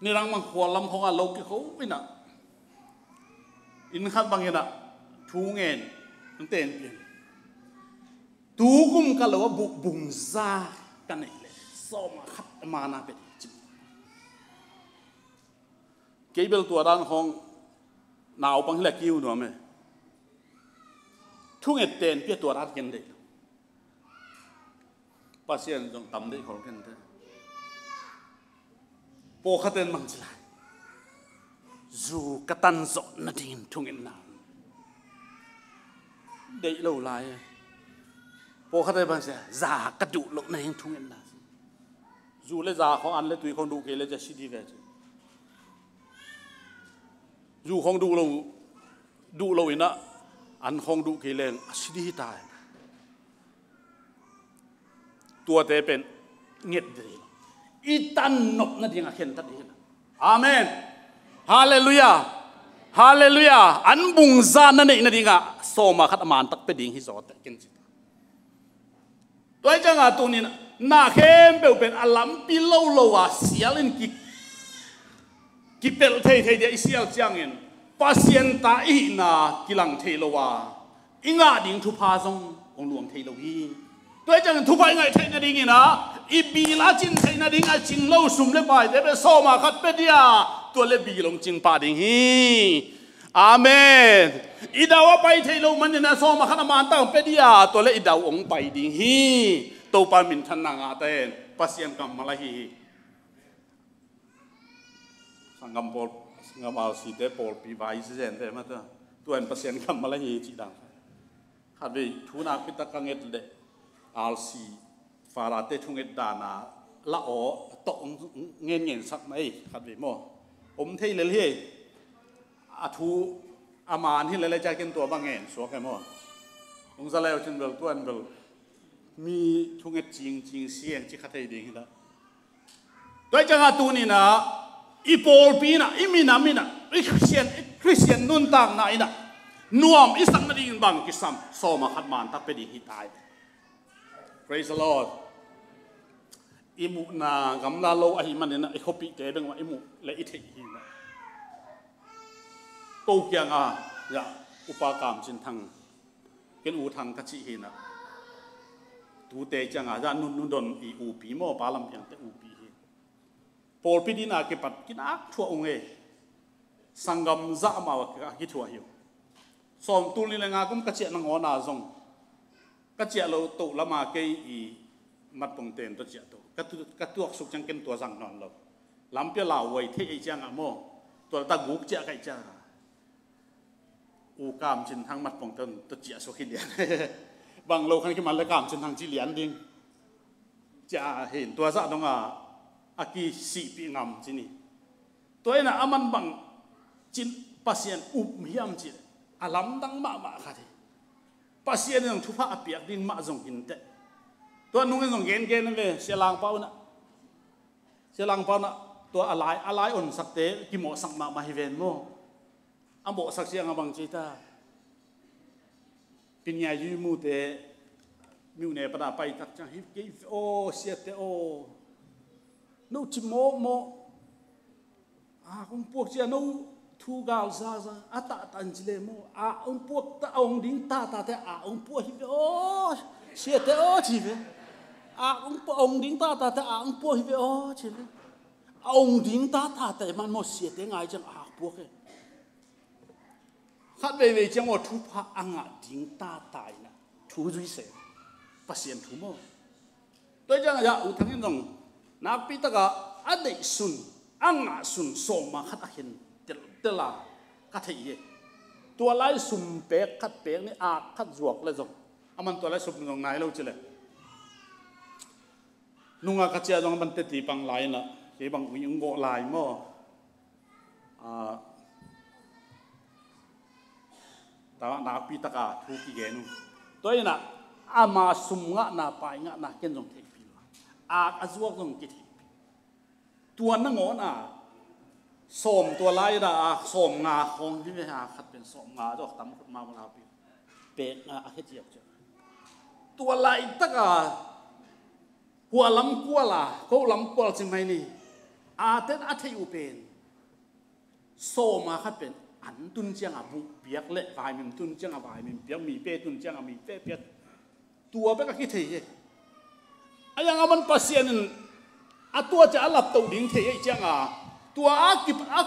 nidang bang khuallam khawngah lo kikho inah inn khat bang inah thu ngen an tenpian. Tukum ka lo a buk bungza ka neih leh sawma khat a mana pet cim. Kei bel tua dan khawng naupang hileh kiu nuam e. Thunget tenpia tua dan ken deih lo. Pasian zong tam deih khol kente. Pawlkhaten bang ci lai? Zu ka tan zawh nadingin thungetna deih lo lai e. Pawlkhaten bang ci lai? Za ka duh loh nadingin thungetna. Zu le za khawng an le tui khawng duh kei le ci a si dih ve ci. Zu khawng duh lo, duh lo inah an khawng duh kei leng a si dih hi ta e. Tuate pen nget dih lo. I tan nop nading a khentat dih hi. Amen. Halleluiah. Halleluiah. An bungza na neih nadinga sawma khat a mantak pe ding hi zawte ken ci. Tua hi cianga tunin na khempeuh pen a lampi lo lo a sial in ki, kipelh thei thei dia i sial ciangin Pasian ta i hihna kilang thei lo a i ngah ding thupha zong hong luang thei lo hi. Tua hi ciangin thupha i ngaih theih nadingin ah i bil a cin theih nading a cing lo sum le paite pen sawma khat pe dia tua le bil hong cing pah ding hi. Amen. I dau a pai thei lo manin a sawma khat a mantak pe dia tua le i dau hong pai ding hi. Topa minthanna ngahta hen. Pasian kammal ahi hi. Sanggam pawl, sanggam alsite pawlpi vai zizente mata tuan Pasian kammal ahi hi cih dang. Khatvei thu nakpitak ka nget leh alsi Farate thunget dana la aw tawh ngen ngen sak mai khatvei maw? Om thei lel hi. A thu a man hi lel a ciakin tua bang ngen suak e maw? Ung za leu cin bel tuan bel mi thunget cing cing siang ci kha thei ding hi la. Tua hi cianga tuninah i pawlpi inah i minam inah i Khristian, i Khristian nuntakna inah nuam i sak nadingin bang kisam? Sawma khat mantak pe ding hi tai. Praise the Lord. I muhna gamla lo ahi maninah i khuapihte bengmah i muh le i theih hi mah. Ko kiangah, ya, Upa Kam Cin Thang, ken U Thang ka cih hi na. Tute ciangah, ya, nun, nun don i upi maw, pa lam piangte upi hi. Pawlpi dina kipat kinak thuah ung e. Sanggam zah mah a kithuah hi uh. Sawm tul nih le nga kum ka ciah nangawn a zong ka ciah lo toh lama kei i matpongten tua ciah to. Ka tu-, ka tuaksuk ciang ken tua zang nawn lo. Lampi a lauhuai theih ei ciangah maw, tua lata guk ciah kaih ciangah U Kam Cin Thang matpongten tua ciah suk hi lian. Bang lo khan kiman le Kam Cin Thang ci lian ding. Ciah hin tua zah dongah a kisihpih ngam ci ni. Tua inah aman bang cin Pasian up hiam cih a lamdang mahmah khat hi. Pasian in thupha a piak ding mah zong hinteh. Tua nungin zong gengen ve, Sia Langpau inah. Sia Langpau inah tua a lai, a lai onsakte kimawhsak mahmah hi ven maw. A mawhsak ciangah bang ci ta. Pingiai yui mute miuhne pana paitak ciang hi kei ve aw, siate aw. No ci mawkmawk. A kong puak cia no thu gal zaza a tahtah in ci le maw. A ong puak ta, a ong ding tahtahteh a ong puak hi ve aw, siate aw ci ve. A ong puak, a ong ding tahtahteh a ong puak hi ve aw ci ve. A ong ding tahtahteh man maw siate ngai ciang a puak e. Khat veivei ciang aw thupha a ngah ding tata inah thu zui se. Pasian thu maw. Tua ciangah U Thang in zong nakpi takah a deih sun, a ngah sun sawma khat a khen teltel a ka thei hi. Tua lai sum pek khat pek ni a khat zuak le zong. Aman tua lai sum zong nai lo ci le. Nungah ka ciah zong a man teti pang lai inah kei bang ui ung gawh lai maw. A, ta nakpi taka thu kigen uh. Tua inah ama sum ngahna pai ngahna ken zong theihpih lo. Ak a zuak zong kitheihpih. Tua nangawn a sawm tua lai inah a sawm nga khawng hi ve a khat pen sawm nga zawk tam khut ma mawla pi. Pek nga a khetiak ciah. Tua laitaka hua lamkual a, ko lamkual ci mai ni. A ten a theih uh pen sawma khat pen an tun cianga buh piak le vaimim tun cianga vaimim piak, mipe tun cianga mipe piak. Tua bek a kithei hi. A yang a man Pasian in a tua cia a laptoh ding thei ei cianga tua a kip a,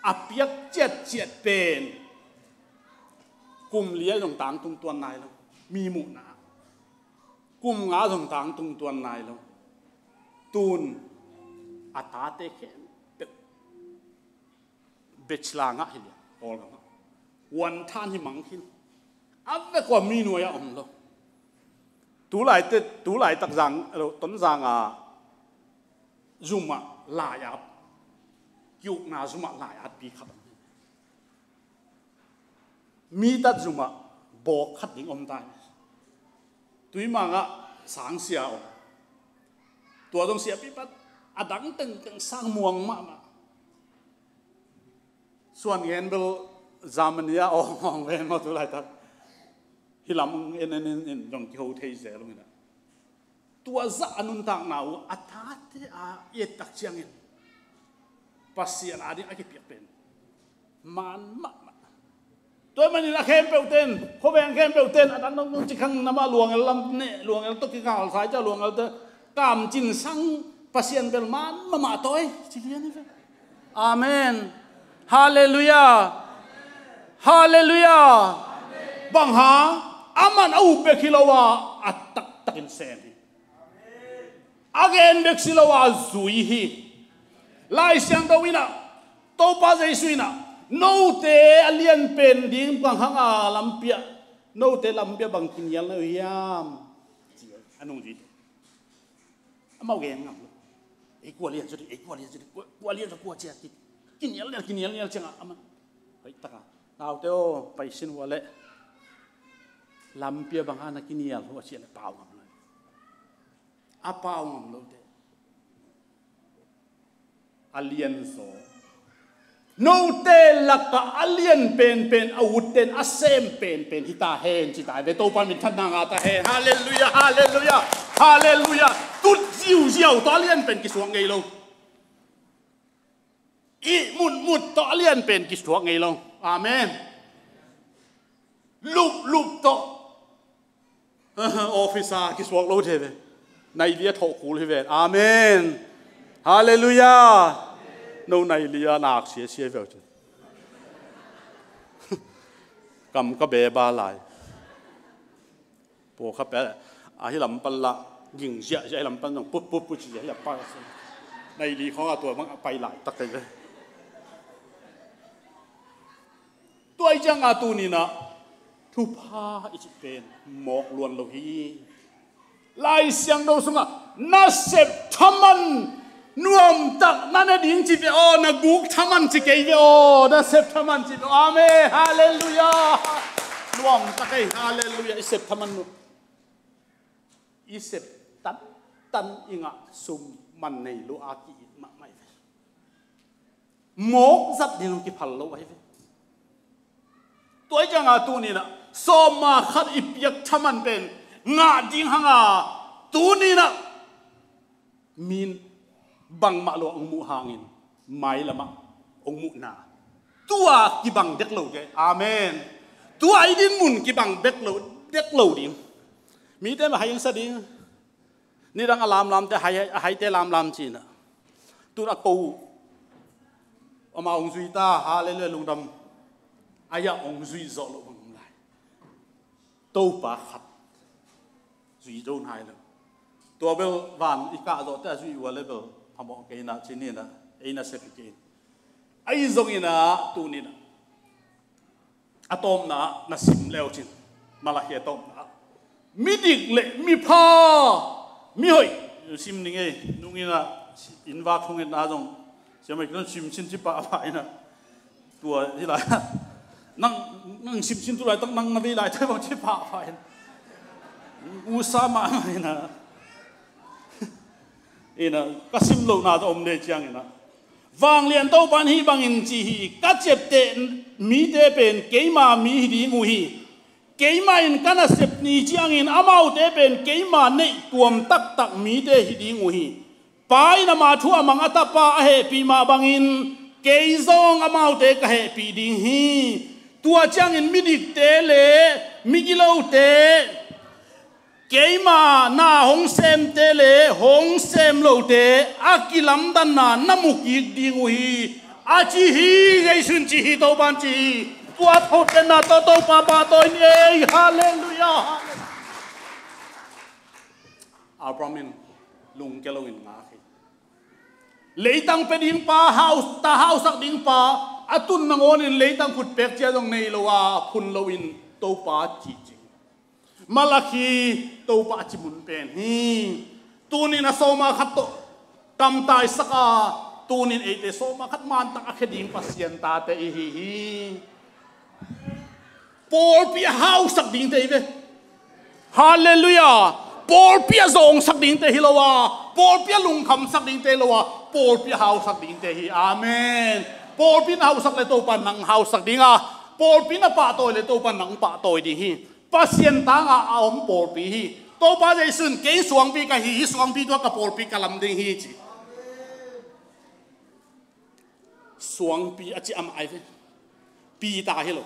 a piak ciatciat pen kum lia zong tangtung tuan nai lo. Mi muhna kum nga zong tangtung tuan nai lo. Tun a tate khempeuh bachelor ngah hi lian Kawlgam ah. Huan than hi mang khin. A vekua mi nuai a om lo. Tulaite, tulaitak zang, Tonzang a zumah lai-at, kiukna zumah lai-at pi khat om hi. Mi tat zumah bawk khat ding om ta hi. Tuimangah sangsia om. Tua zong siapi pat a dang tengteng sang muang mahmah. Suan ngen bel Germany ah awng awng ven maw tulaitak. Hi lam en en in zong kiho thei zel ung inah. Tua zah a nuntakna uh a tate a i ettak ciangin Pasian ading a kipiak pen man mahmah. Tua manin a khempeuh ten, khuaveng khempeuh ten a dang dong dong cikhang nama luangel lam neh, luangel tawh kikal sai ca luangel te kamcin sang Pasian bel man mahmah tawi ci lian hi ve. Amen. Halleluiah. Halleluiah. Bang hang, aman a up bek hi lo a, a taktakin sem hi. A gen bek si lo a zui hi. Lai Siangtho inah, Topa Jesu inah, note a lianpen ding bang hang a lampi ah, note lampi ah bang kinial na uh hiam? A nung zui. Amau gen ngam lo. Ei kua lian zaw ding, ei kua lian zaw ding, kua, kua lian zaw kua ciat ding. Kinial nial, kinial nial ciangah amah. Hoih taka. Naute aw, paisin uh a leh. Lampi ah bang hang na kinial uh a ciah leh pau ngam lo. A pau ngam lo te. A lian zaw. Note lakah a lian penpen a utten a sem penpen hita hen ci ta ve Topa minthanna nga ta hen. Halleluiah, halleluiah, halleluiah. Tut ziuziau tawh a lian pen kisuak ngei lo. Ihmutmut tawh a lian pen kisuak ngei lo. Amen. Luplup tawh office ah kisuak lo thei ve. Nai li a thawh kul hi ven. Amen. Halleluiah. No nai li a nak siasia ve uh cin. Kam ka beba lai. Pawlkhat pia ahi lam pan la ging ziahziah, ahi lam pan zong putputput ziah, ahi lam pan nai li khawng a tua mang a pai laitak kei ve. Tua i cianga tuninah thupha i cih pen mawk luan lo hi. Lai Siangtho sungah na sep thaman nuamtak na ne ding ci ve aw, na guk thaman ci kei ve aw, na sep thaman ci ve aw. Amen. Halleluiah. Nuamtak ei. Halleluiah. I sep thaman nuam, i sep tantan i ngah sum man nei lo a ki-it mahmah i ve. Mawk zat ding kiphal lo ahi ve. Tua i cianga tuninah sawma khat i piak thaman pen ngah ding hanga tuninah min bangmah lo a hong muh hangin mailamah hong muhna tua kibang dek lo ding. Amen. Tua i din mun kibang dek lo, dek lo ding. Mite mah hai hong sa ding. Nidang a lamlamte hai, a haite lamlam cinah tun a ko uh ama hong zui ta. Halleluiah. Lungdam. Aiah hong zui zawh loh bang om lai. Topa khat zui zo nai lo. Tua bel van i kah zawhte a zui uh a le bel phamawh kei inah cininah ei na sep hi kei in. Ahi zonginah tuninah a tawpna na sim leu cin, Malakhi a tawpna midik le mipha, mihoih sim ning ei. Nunginah innvak thungetna zong siamai kilon simsin ci pahpah inah tua hi lai. Nang, nang simsin tu laitak nang na vei lai thei bang ci pahpah in usa mahmah inah inah ka sim lohna tawh om de cianginah Vanglian Topa in hih bangin ci hi, ka ciapteh mite pen keima mi hi ding uh hi. Keima in ka nasep ni ciangin amaute pen keima neih tuam taktak mite hi ding uh hi. Pa in ama thu a mang a tapa a hehpih mah bangin kei zong amaute ka hehpih ding hi. Tua ciangin midikte le migilote, keima na hong semte le hong sem lote a kilamdanna na mukik ding uh hi, a ci hi. Jesu in ci hi, Topa in ci hi. Tua thotena tawh Topa pahtawi ni ei. Halleluiah. Halleluiah. Abraham in lungke loin ngak hi. Leitang pia ding pa, hau, ta hausak ding pa a tun nangawnin leitang khutpek cia zong nei lo a phun loin Topa cihcing. Malakhi Topa a ci mun pen hi. Tunin a sawma khat tawh kamtaisak a, tunin eite sawma khat mantak a khia ding Pasian tate i hi hi. Pawlpi a hausak dingte hi ve. Halleluiah. Pawlpi a zawngsak dingte hi lo a, pawlpi a lungkhamsak dingte hi lo a, pawlpi a hausak dingte hi. Amen. Pawlpi na hausak le Topa nang hausak ding a, pawlpi na pahtawi le Topa nang pahtawi ding hi. Pasian tanga a om pawlpi hi. Topa Jesu in kei suangpi ka hi hi, suangpi tua ka pawlpi ka lam ding hi ci. Suangpi a ci amah ai ve. Peter hi lo.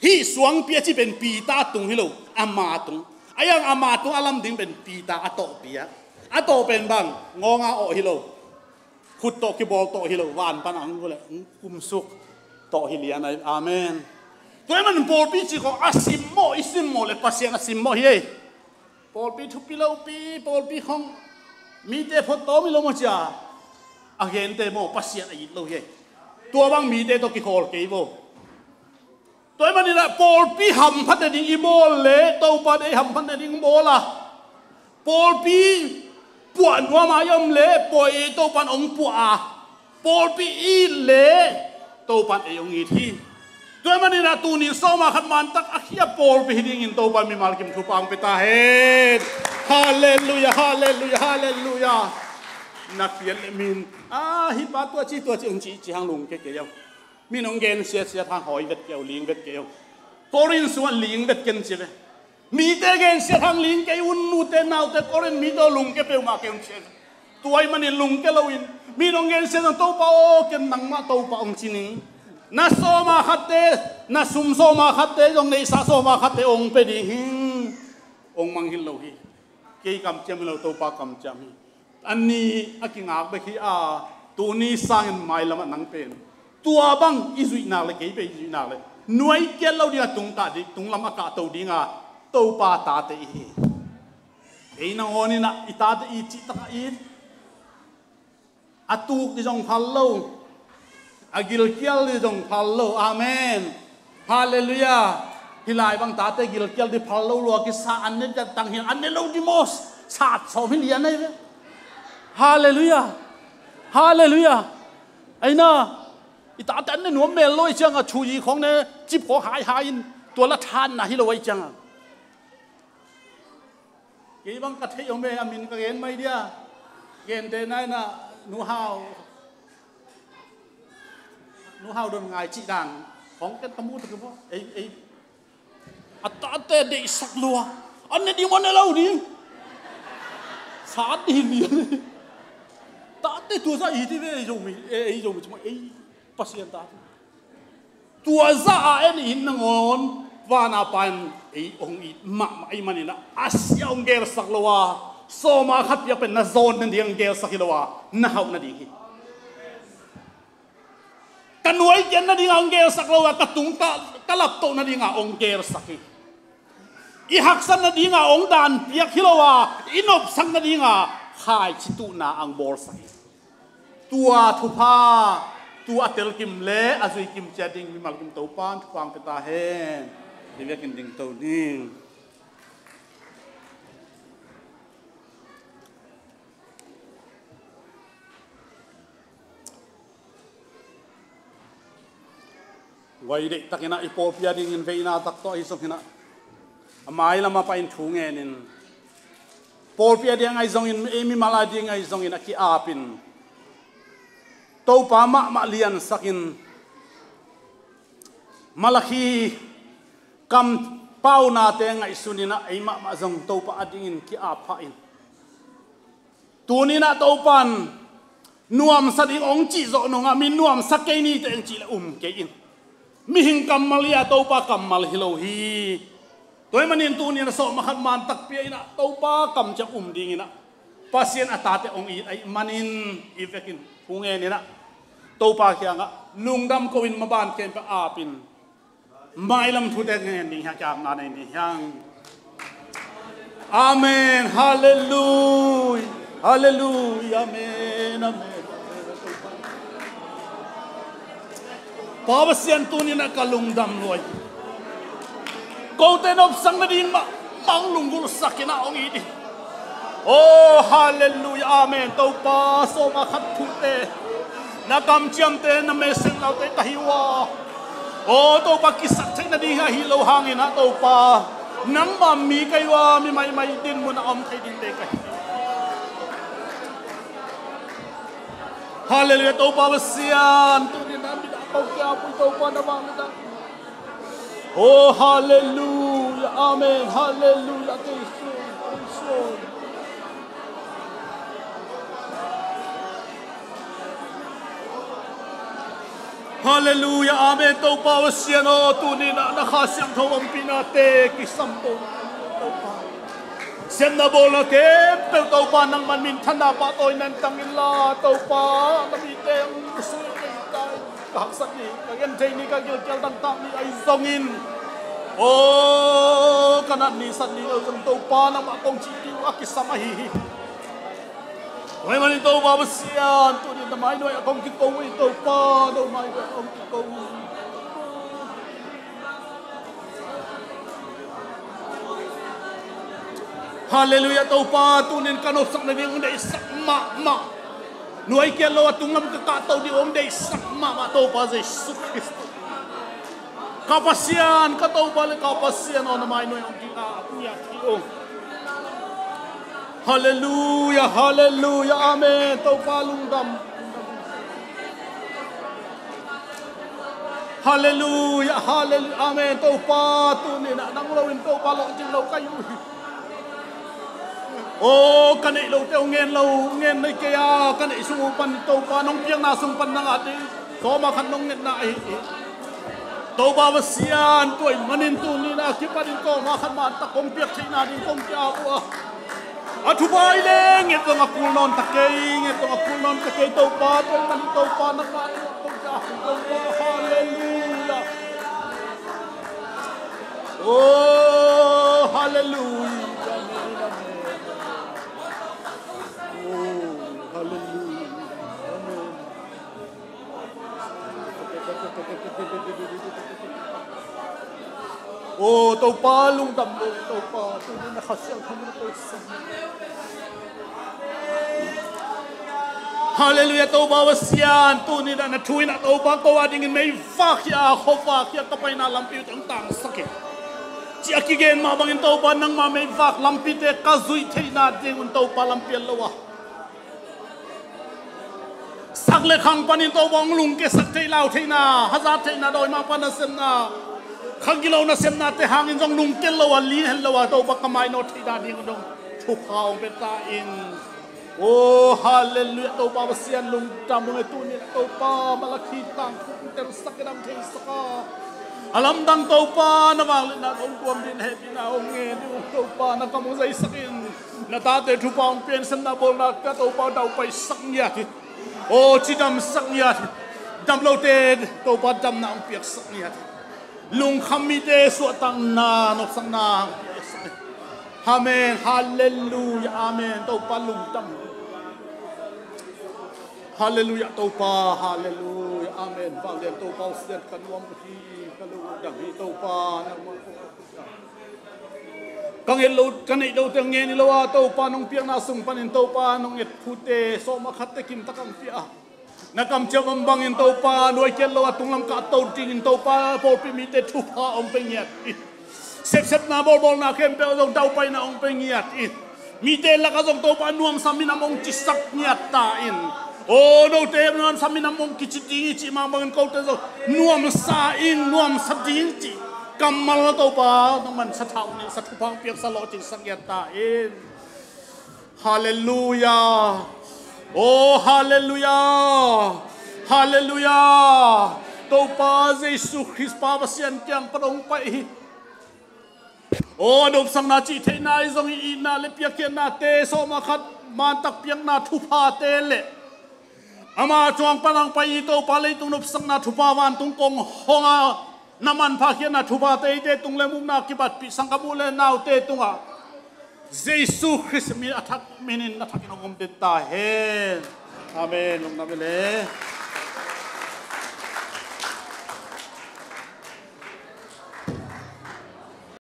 Hih suangpi a ci pen Peter tung hi lo. Ama tung. A yang ama tung a lam ding pen Peter a tawhpi a. A tawh pen bang ngawnga awh hi lo. Khut tawh kibawl tawh hi lo, van pan a hong gu le hong kumsuk tawh hi lian a. Amen. Tua ahih manin pawlpi ci khawng a simmawh, i simmawh le Pasian a simmawh hi ei. Pawlpi thupi lopi, pawlpi khawng mite phot tawm hi lo maw cia a gente maw Pasian a it lo hi ei. Tua bang mite tawh kikhawl kei vo. Tua ahih maninah pawlpi hamphat nading i bawl le Topa in ei hamphat nading bawl a, pawlpi puah nuam a i om le pawi ei Topa in hong puah a, pawlpi it le Topa in ei hong it hi. Tua ahih maninah tunin sawma khat mantak a khia pawlpi hi dingin Topa in mimal kim thupha hong pia ta hen. Halleluiah, halleluiah, halleluiah. Na pian le min a hih pa tua ci tua ci hong ci ci hang lungke kei aw. Min hong gensiatsiat hang hawi vet kei uh, ling vet kei uh. Korin sungah ling vet ken ci ve. Mite gensiat hang ling kei un, nute naute Korin mite aw, lungke peuhmah kei un ci ve. Tua ahih manin lungke loin Mi in hong gensia zong, Topa aw, ken nangmah Topa hong ci ning. Na sawma khatte, na sum sawma khatte zong, neihsa sawma khatte hong pia ding hi. Hong mangngilh lo hi. Kei kamciam hi lo, Topa kamciam hi. Anni a kingak bek hi a, tuni sangin mailamah nang pen tua bang i zuih nak le, kei pen i zuih nak le, nuai kiat lo ding a, tung kah ding, tunglam a kahto ding a, Topa tate i hi. Ei nangawn in ah i tate i cihtak a it. A tuk ding zong phal lo. A gilkial ding zong phal lo. Amen. Halleluiah. Hih lai bang tate gilkial ding phal lo lua kisa, an ne ding tang hi, an ne lo ding maw. Sat sawm hi lian ahi ve. Halleluiah. Halleluiah. Aina, i tate an ne nuam mel lo i ciang a, thuyi khawng ne, cip khawng haihai in, tua la thanna hi lo a i ciang a. Kei bang ka theih om e, a min ka gen mai dia. Gente na ina, Nu Hau, Nu Hau Don Ngai cih dan khawng ken ka mu tak hi maw. Ei, ei, a tate deihsak lua. An ne ding maw, ne lo ding. Sat ding hi lian. Tate tua zah i hi ti ve, ei Zomi, ei, ei Zomi ci maw, ei Pasian tate. Tua zah a en i hih nangawn, vana Pa in ei hong it mahmah ahih manin ah, a sia hong gelsak lo a, sawma khat piak pen na zawn nading hong gelsak hi lo a, na hauh nading hi. Ka nuai kiat nading a hong gelsak lo a, ka tung ka, ka laptoh nading a hong gelsak hi. I haksat nading a hong dan piak hi lo a, i nopsak nading a khaici tuhna a hong bawlsak hi. Tua thupha, tua a telkim le a zuikim ciat ding mimal kim Topa in thupha hong pia ta hen. Hi vekin ding to ning. Guai deihtakin ah i pawlpi a dingin veina tak tawh ahi zongin ah, a mailam a Pa in thu ngenin, pawlpi a ding ahi zongin, ei mimal a ding ahi zongin a ki-apin, Topa mahmah liansakin, Malakhi kam paunate ngaihsunin ah, ei mahmah zong Topa a dingin ki-ap pah in. Tuni-in ah Topa in nuamsa ding hong cih zawh nungah, mi nuamsa kei ni teh hong cih leh um kei in. Mihing kammal hi a, Topa kammal hi lo hi. Tua ahih manin tuni-in ah sawm a khat man takpi a in ah Topa kamciam um dingin ah Pasian a tate hong it ahih manin, i vekin thu ngenin ah Topa kiangah lungdam ko-in maban khempeuh apin, mailam thute ngen ding hi hang, kiapna nei ding hi hang. Amen. Halleluiah. Halleluiah. Amen. Amen. Pa Pasian, tuni-in ah ka lungdam lua hi. Kote nopsak nading mah, mah hong lunggulhsakin ah hong it hi. Oh, halleluiah, amen. Topa, sawm a khat thute, na kamciamte, na mesenlaute ka hi uh a. Oh, Topa, kisat theih nading hi a, hi lo hangin ah, Topa, nangma mi ka hi uh a, mi maimai dinmun a om thei dingte ka hi. Halleluiah, Topa Pasian, tuni-in ah midang ko kia pui, Topa, na vang midang. Oh, halleluiah. Amen. Halleluiah. Kei Jesu, kei Jesu. Halleluiah. Amen. Topa Pasian aw, tuni-in ah na Kha Siangtho ompihnate kisam ko. Topa, siatna bawlna khempeuh, Topa, nangman minthanna pahtawi nantang inla, Topa, na mite hong sui kei ta in. Ka haksat ni, ka gentheih ni, ka gilkial dangtak ni ahi zongin, aw, ka nat ni, sat ni lo zong, Topa, nangmah kong cih ding uh a kisam ahi hi. Tua ahih manin Topa Pasian, tuni na mai nuai-ah kong kiko uh hi, Topa, na mai nuai-ah kong kiko uh hi. Halleluiah, Topa, tuni-in ka nopsak nading hong deihsak mahmah, nuai kiat lo a tunglam ka kahto ding hong deihsak mahmah, Topa Jesu Khrist. Ka Pasian, ka Topa le ka Pasian aw, na mai nuai hong ki-ap, hong ki-ap hi ung. Halleluiah, halleluiah, amen. Topa lungdam. Halleluiah, halleluiah, amen. Topa, tuni-in ah nang lo-in Topa lawhcing lo ka hi uh hi. Aw, ka neih lote uh ngen lo, ngen nei kei a, ka neih sung uh pan Topa nong piakna sung pan nang a ding sawm a khat nong ngetna ahi hi. Topa Pasian, tua ahih manin tuni-in a kipanin kong a khat man tak kong piak theihna ding kong ki-ap uh a, a thupha hi leh nget zong a kul nawn ta kei, nget zong a kul nawn ta kei Topa, tua ahih manin Topa nangmah tungah kong ki-ap uh Topa. Halleluiah. Oh, halleluiah. Amen, amen. Oh, halleluiah. Amen. Oh, Topa lungdam lo, Topa, tuni-in na Kha Siangtho na ko sang. Halleluiah, Topa Pasian, tuni-in na thu in a Topa ko a dingin meivak hi a, khuavak hi a, ka paina lampi uh tangsak hi. Ci a kigen mah bangin Topa nangma meivak lampite ka zuih theihna dingun Topa lampi a lo a, sak le khang panin Topa hong lungkiasak thei, lau theihna, hazat theihna, dawimangpa nasepna, kha gilo nasepnate hangin zong lungkia lo a, lin het lo a, Topa ka mainawt theihna dingun dong thupha hong pia ta in. Oh, halleluiah, Topa Pasian lungdam hong e, tuni-in Topa Malakhi tangthu hong telsak in, hong theisak a, a lamdang Topa na vangliatna hong tuam ding, na hehpihna hong ngen ding Topa na kam hong zaisak in. Na tate thupha hong pia in, sepna bawlna ka Topa daupaisak ngiat hi. Aw, cidamsak ngiat hi. Dam lote Topa damna hong piaksak ngiat hi. Lungkham mite suahtakna, nopsakna hong piaksak hi. Amen. Halleluiah. Amen. Topa lungdam. Halleluiah. Topa, halleluiah. Amen. Vanglian Topa, Pasian ka nuam hi, ka lungdam hi Topa, nangmah ka nget lo, ka neih lote ngen hi lo a, Topa nong piakna sung panin Topa nong et thute sawm a khatte kim tak hong pia a, na kamciam bang bangin Topa nuai kiat lo a tunglam kahto dingin Topa pawlpi mite thupha hong pia ngiat in. Sepsepna bawlbawlna khempeuh zong daupaina hong pia ngiat in. Mite lakah zong Topa nuamsa minam hong cisak ngiat ta in. Aw, note nuamsa minam hong kici ding hi cih mah bangin kote zong nuamsa in, nuamsa ding cih kammal Topa nangman sathau nih, sa thupha hong piaksa lawhcinsak ngiat ta in. Halleluiah. Oh, halleluiah. Halleluiah. Topa Jesu Khrist pa Pasian kiang pan hong pai hi. Aw, a nopsakna, cih theihna, i zong i itna le piakkhiatnate sawm a khat mantak piakna thuphate le ama cuang pan hong pai i Topa leitung nopsakna thupha vantung kong hong a, na manpha khiatna thuphate eite tung le mukna kipatpih sanggamnu le naute tungah Jesu Khrist min a thak, minin a thakin hong om den ta hen. Amen. Lungdam hi le.